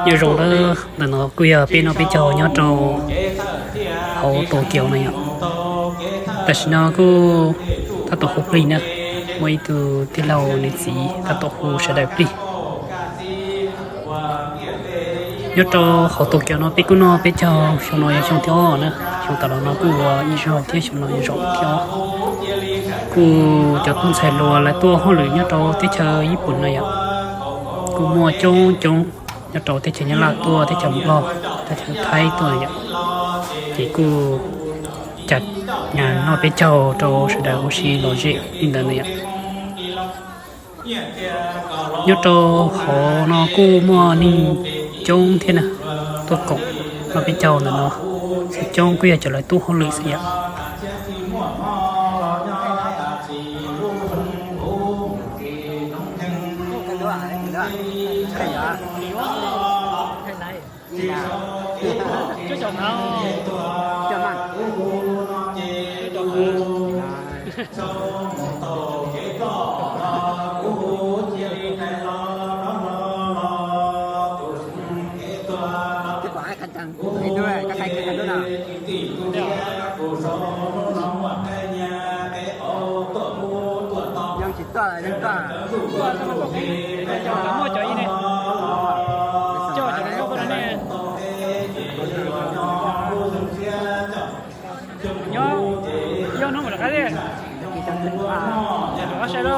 Nyob zoo, ntawm no kuj yog peb noj peb caug nyob rau hauv Tokyo no yom. Tam sim no kuj tab tom hu plig na, muaj ib tug tij laug nws txiv tab tom hu sawv daws plig. Nyob rau hauv Tokyo no peb kuj noj peb caug, xyoo no yog xyoo thib ob na, xyoo tas los no kuj ua ib zaug thiab xyoo no yog zaum thib ob. Kuj cov tub ntxhais hluas lawv tuaj hauj lwm nyob rau teb chaws Yij Pum no yom, kuj muaj coob coob nyob rau teb chaws Nyab Laj tuaj, teb chaws Nplog, teb chaws Thaib tuaj yom. Ces kuj cam nyas noj peb caug rau sawv daws ua si lom zem li ntawd na yom. Nyob rau hauv no kuj muaj neeg coob thiab na, tuaj koom noj peb caug ntawm no, coob kuj yog cov lawv tuaj hauj lwm xwb yom. Nyob, nyob hnub mam rov qab, rov qab saib lawm.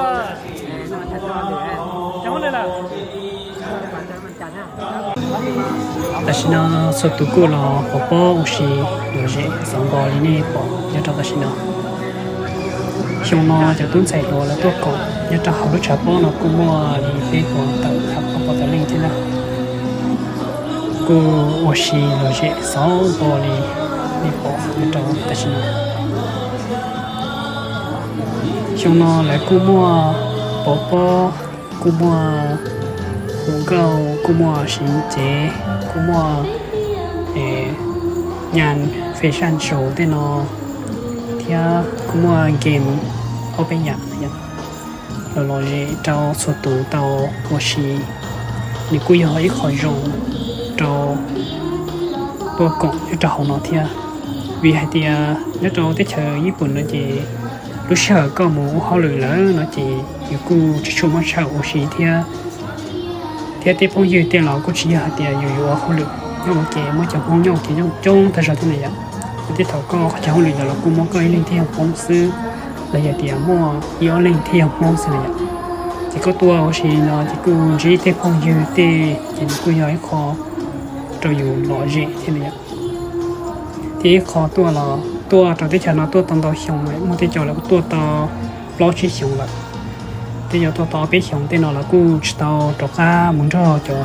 Tam sim no txhua tus kuj los pov pob ua si lom zem xov npo li nej pom nyob rau tam sim no. Xyoo no cov tub ntxhais hluas lawv tuaj koom nyob rau hauv lub tshav pob no kuj muaj li peb puas tawm, peb puas tawm leej thiab na. Kuj ua si lom zem xov npo li nej pom nyob rau tam sim no. Xyoo no lawv kuj muaj pov pob, kuj muaj hu nkauj, kuj muaj siv cev, kuj muaj nyas fashion show tej no, thiab kuj muaj game ob peb yam los lom zem rau txhua tus tau ua si. Nws kuj yog ib qho zoo rau tuaj koom nyob rau hauv no thiab, vim hais tias nyob rau teb chaws Yij Pum no ces lub sij hawm koj mus ua hauj lwm lawm no ces yus kuj tsis tshua muaj sij hawm ua si thiab. Thiab tej phooj ywg tej los kuj tsis yog hais tias yus yuav ua hauj lwm nyob ua ke, muaj cov Hmoob nyob ua ke coob coob tag zog thiab na yom. Yog tej thaum koj qhov chaw hauj lwm ntawd los kuj muaj koj ib leeg thiaj yog Hmoob xwb, los yog tias muaj ib ob leeg thiaj yog Hmoob xwb na yom. Ces koj tuaj ua si no ces kuj ntsib tej phooj ywg tej ces nws kuj yog ib qho rau yus lom zem thiab na yom. Thiab ib qho tuaj los tuaj rau teb chaws no tuaj tau ntau xyoo lawm, muaj tej cov lawv kuj tuaj tau plaub tsib xyoos lawm. Tej cov tuaj tau ob peb xyoos tej no los kuj tsis tau rov qab mus nrog cov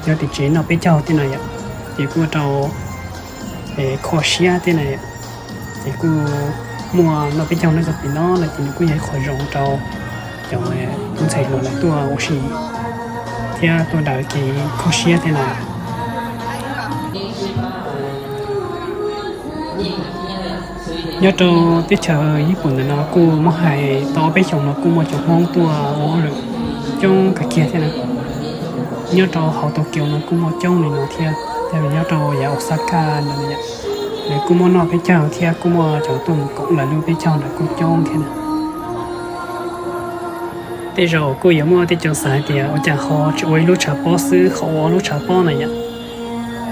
nyob tim tsev noj peb caug tej no yom, ces kuj rau kho siab tej na yom. Ces kuj muaj noj peb caug noj txog pem no no ces nws kuj yog ib qho zoo rau cov tub ntxhais hluas lawv tuaj ua si thiab tuaj daws kev kho siab tej no. Nyob rau teb chaws Yij Pum ntawm no kuj muab hais tau ob peb xyoos no kuj muaj cov Hmoob tuaj ua hauj lwm coob kawg kiag thiab na. Nyob rau hauv Tokyo no kuj muaj coob li no thiab, thiab nyob rau yav Osaka ntawd yom, lawv kuj muaj noj peb caug thiab kuj muaj cov tuaj mus koom lawv lub peb caug ntawd kuj coob thiab na. Tej zaum kuj yuav muaj tej cov xav hais tias ua cas ho tsis ua ib lub tshav pob xwb, ho ua ob lub tshav pob na yom.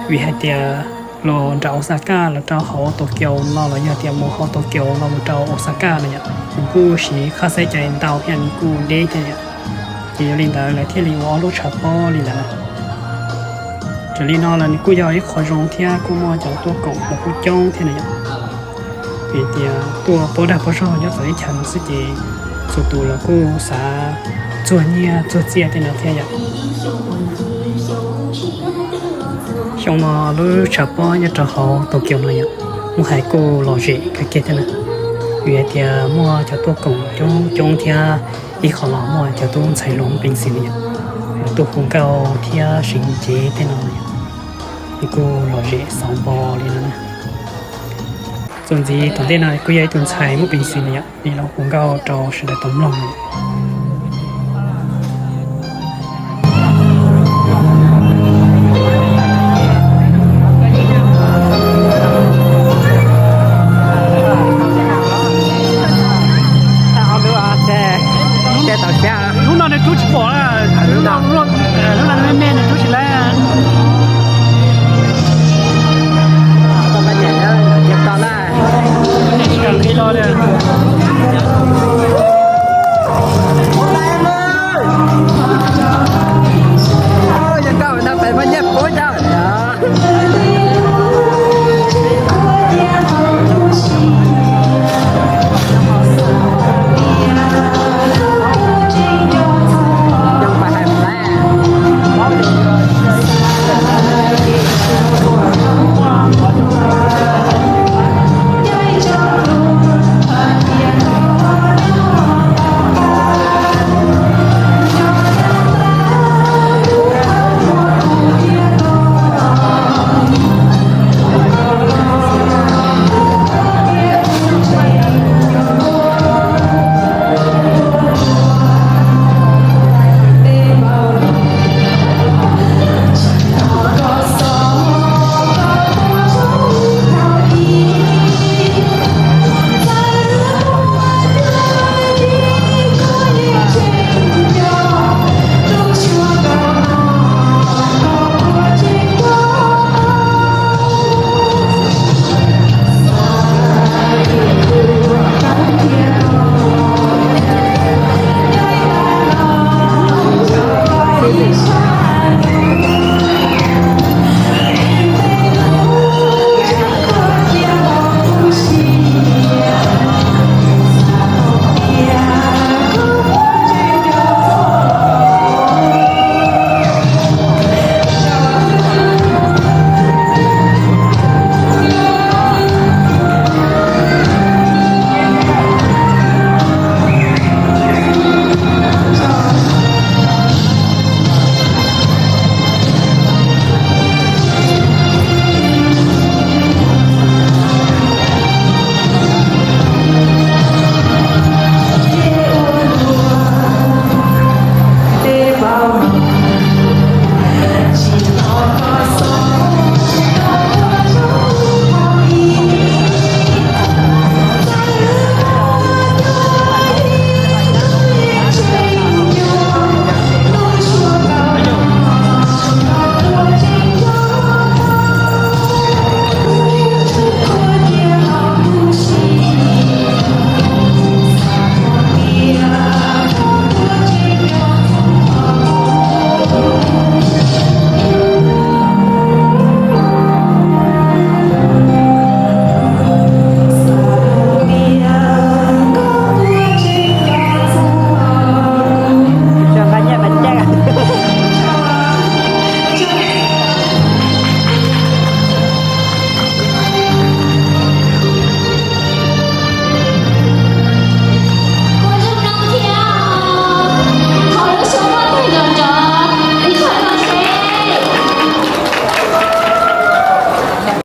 Vim hais tias los nram Osaka los rau hauv Tokyo no los yog tias mus hauv Tokyo no mus rau Osaka na yom, nws kuj siv qhab xaib cai ntau thiab nws kuj deb thiab yom. Ces yog li ntawd lawv thiaj li ua ob lub tshav pob li ntawd na. Raws li no los nws kuj yog ib qho zoo thiab kuj muaj cov tuaj koom los kuj coob thiab na yom. Vim tias tuaj pob dag pob zog nyob txawv ib chav no xwb ces txhua tus los kuj xav txuag nyiaj txuag txiaj tej no thiab yom. Xyoo no lub tshav pob nyob rau hauv Tokyo no yom, muab hais kuj lom zem kawg kiag thiab na. Vim hais tias muaj cov tuaj koom coob coob thiab, ib qho los muaj cov tub ntxhais hluas Hmoob Peev Xwm na yom, los tuaj hu nkauj thiab siv cev tej no na yom, nws kuj lom zem xauv npo li no na. Txuas ntxiv tom ntej no kuj yog ib tug ntxhais Hmoob Peev Xwm na yom, nws los hu nkauj rau sawv daws tau mloog na yom.